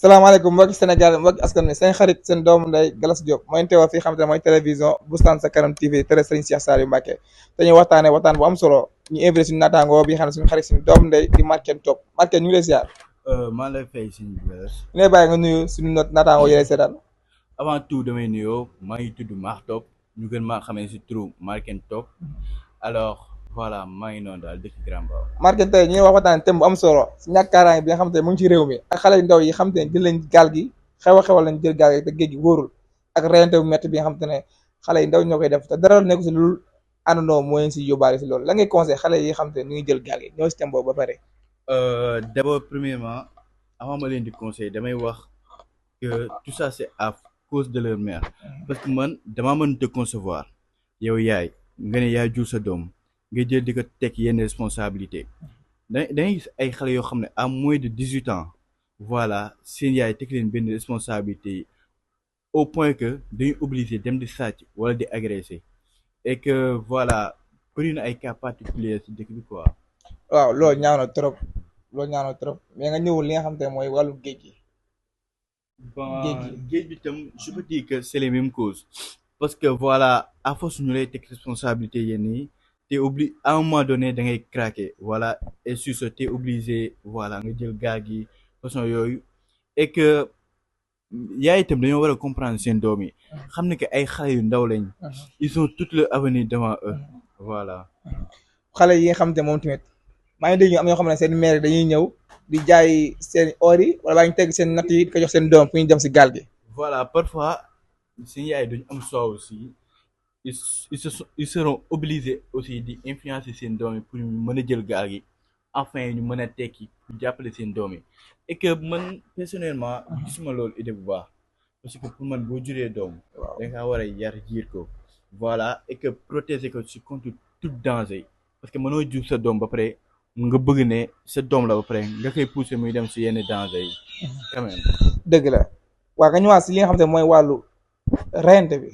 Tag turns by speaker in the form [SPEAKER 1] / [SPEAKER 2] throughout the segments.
[SPEAKER 1] salaamaaleykum mbokki Sénégal mbokki askan wi seen xarit seen doomu nday Galas Diop mooy teewal fii xam te ne mooy télévision Boustan sa kanam TV tere Serigne Cheikh Saliou Mbacké dañuy waxtaane waxtaan bu am solo ñu invité suñu naataangoo bi nga xam ne suñu xarit suñu doomu nday di Marken Top Marken ñu ngi lay ziar
[SPEAKER 2] maa lay fay suñu bës.
[SPEAKER 1] ñu lay bàyyi nga nuyu suñu naataangoo yële seetaan.
[SPEAKER 2] Avant tout damay nuyoo maa ngi tudd Mar Top ñu gën maa xamee si turu Marken Top alors voilà maa ngi noonu daal dëkk Grand Mbao.
[SPEAKER 1] Marken tey ñu ngi wax waxtaane thème bu am solo si ñàkk kaaraange bi nga xam te ne mu ngi ci réew mi ak xale yu ndaw yi xam te ne jël lañ gaal gi xewal lañ jël gaal gi te géej gi wóorul ak reyante bu métti bi nga xam te ne xale yi ndaw ñoo koy def te dara nekku si lu àndandoo moo leen si yóbbaale si loolu la ngay conseil xale yi xam te ne ñu ngi jël gaal gi ñoo si thème boobu ba pare.
[SPEAKER 2] D'abord premièrement avant ma leen di conseil damay wax que tout ça c'est à cause de leur mère parce que man damaa mën te concevoir yow yaay nga ne yaay jur sa doom nga jël di ko teg yenn responsabilité dangay gis ay xale yoo xam ne à moins de 18 ans voilà seen yaay teg leen benn responsabilité yi au point que dañuy obligé dem di sàcc wala di agresser et que voilà bëri na ay cas particuliers ci dëkk bi quoi.
[SPEAKER 1] waaw loolu ñaaw na trop mais nga ñëwul li nga xam te ne mooy wàllu géej gi. géej gi
[SPEAKER 2] géej bi tam je peux dire que c'est les mêmes causes parce que voilà à force ñu lay teg responsabilité yenn yi t'es obligé à un moment donné da ngay craquer voilà et sur ce t'es obligé voilà nga jël gaal gi façon yooyu et que yaay itam dañoo war a comprendre seen doom yi xam ne que ay xale yu ndaw lañ ils ont tout leur avenir devant eux voilà.
[SPEAKER 1] xale yi nga xam te moom tamit maa ngi dégg ñu am ñoo xam ne seen mère dañuy ñëw di jaay seen or yi wala baa ñu teg seen natt yi di ko jox seen doom fu ñu dem si gaal gi.
[SPEAKER 2] voilà parfois seen yaay duñ am choix aussi ils seront obligés aussi di influencer seen doom yi pour ñu mën a jël gaal gi enfin ñu mën a tekki pour jàppale seen doom yi et que man personnellement gisuma loolu idée bu baax parce que pour man boo juree doom da nga war a yar jiir ko voilà et que protéger ko ci contre tout danger parce que mënoo jur sa doom ba pare nga bëgg ne sa doom la ba pare nga koy pousser muy dem ci yenn danger yi quand même.
[SPEAKER 1] dëgg la waaw nga ñëwaat si li nga xam te mooy wàllu reyante bi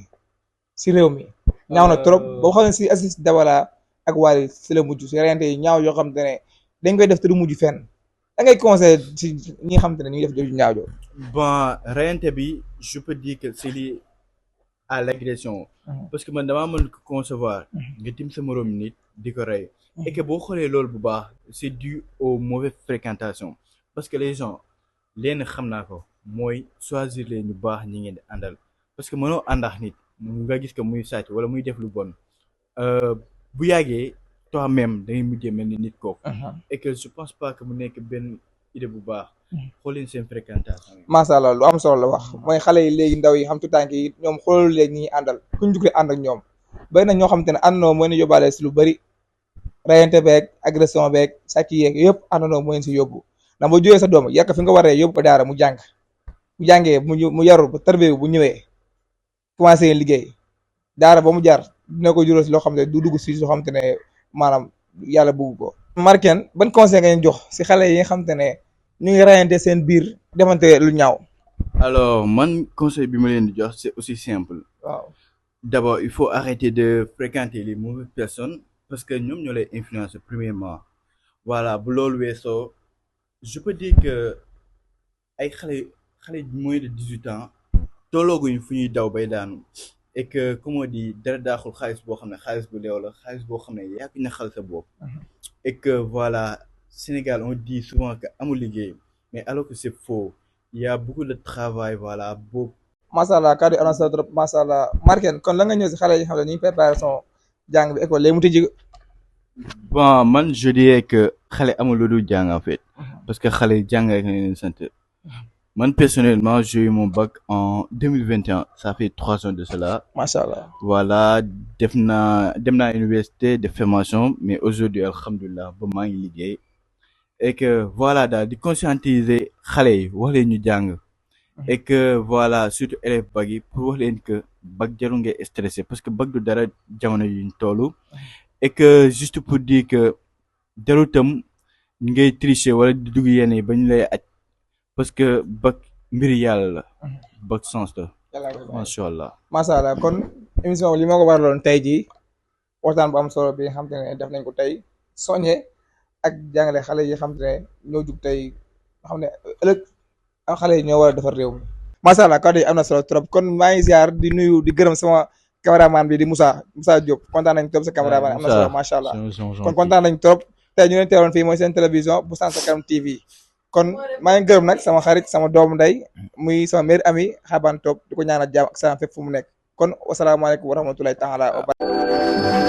[SPEAKER 1] si réew mi ñaaw na trop boo xam ne si Aziz Dabala ak Wally si la mujj si reyante yi ñaaw yoo xam te ne dañ koy def te du mujj fenn da ngay conseil si ñi nga xam te ne ñu ngi def jooju ñaaw jooju.
[SPEAKER 2] bon reyante bi je peux dire que c'est lié à l'agression parce que man damaa mën ko concevoir nga tim sa moroom nit di ko rey et que boo xoolee loolu bu baax c'est dû aux mauvaises fréquentations parce que les gens leen xam naa ko mooy choisir leen ñu baax ñi ngeen di àndal parce que mënoo àndax nit nga gis que muy sàcc wala muy def lu bon bu yàggee toi-même da ngay mujjee mel ni nit kooku et que je pense pas que mu nekk benn idée bu baax xool leen seen fréquentation yi.
[SPEAKER 1] macha allah lu am solo la wax mooy xale yi léegi ndaw yi xam tutànk yi ñoom xoolul léegi ñi àndal kuñ juglee ànd ak ñoom bari na ñoo xam te ne àndandoo moo leen yóbbaale si lu bëri rayante beeg agression beeg sàcc yeeg yëpp àndandoo moo leen si yóbbu ndax boo jógee sa doom yàq fi nga waree yóbbu ko daara mu jàng bu jàngee mu yarul ba tarbiya bu ñëwee commencé liggéey daara ba mu jaar dina ko jural si loo xam ne du dugg si loo xam te ne maanaam yàlla bëgg ko. Marken ban conseil nga ñu jox si xale yi nga xam te ne ñu ngi rayante seen biir defante lu ñaaw.
[SPEAKER 2] alors man conseil bi ma leen di jox c'est aussi simple.
[SPEAKER 1] waaw
[SPEAKER 2] d'abord il faut arrêter de fréquenter les mauvaises personnes parce que ñoom ñoo lay influencer premièrement voilà bu loolu weesoo je peux dire que ay xale moins de 18 ans tollooguñu fu ñuy daw bay daanu et que comme on dit dara daaxul xaalis boo xam ne xaalis bu leew la xaalis boo xam ne yaa ko ñaxal sa bopp et que voilà Sénégal on dit souvent que amul liggéey mais alors que c'est faux il y a beaucoup de travail voilà boobu.
[SPEAKER 1] macha allah kàddu yi am na solo trop macha allah Marken kon la nga ñëw si xale yi xam ne ñu ngi préparation jàng bi école léegi mu tëjji.
[SPEAKER 2] bon man je dirais que xale amul lu dul jàng en fait parce que xale jàng rek la leen sant man personnellement j'ai eu mon bac en 2021 ça fait 3 ans de cela.
[SPEAKER 1] macha allah
[SPEAKER 2] voilà dem naa université de formation mais aujourd'hui alhamdulilah ba maa ngi liggéey et que voilà daal di conscientiser xale yi wax leen ñu jàng et que voilà surtout élèves bac yi pour wax leen que bac jarul ngay stressé parce que bac du dara jamono yuñ toll et que juste pour dire que jarul tam ñu ngay tricher wala di dugg yenn yi ba ñu lay aj parce que bac mbiri yàlla la bac sens la macha allah.
[SPEAKER 1] macha allah kon émission bi li ma ko waraloon tey jii waxtaan bu am solo bi nga xam te ne def nañ ko tey soññe ak jàngale xale yi xam te ne ñoo jug tey nga xam ne ëllëg ak xale yi ñoo war a defar réew mi macha allah kàddu yi am na solo trop kon maa ngi ziar di nuyu di gërëm sama cameraman bi di Moussa Diop kontaan nañ trop sa cameraman am na solo macha allah kon kontaan nañ trop tey ñu leen teewoon fii mooy seen télévision bu Sans Sa Kanam TV kon maa ngi gërëm nag sama xarit sama doomu ndey muy sama meilleur ami Xaban Top di ko ñaanal jàmm ak salaam fépp fu mu nekk kon wasalaamaaleykum wa rahmatulahi taala wa barakatuh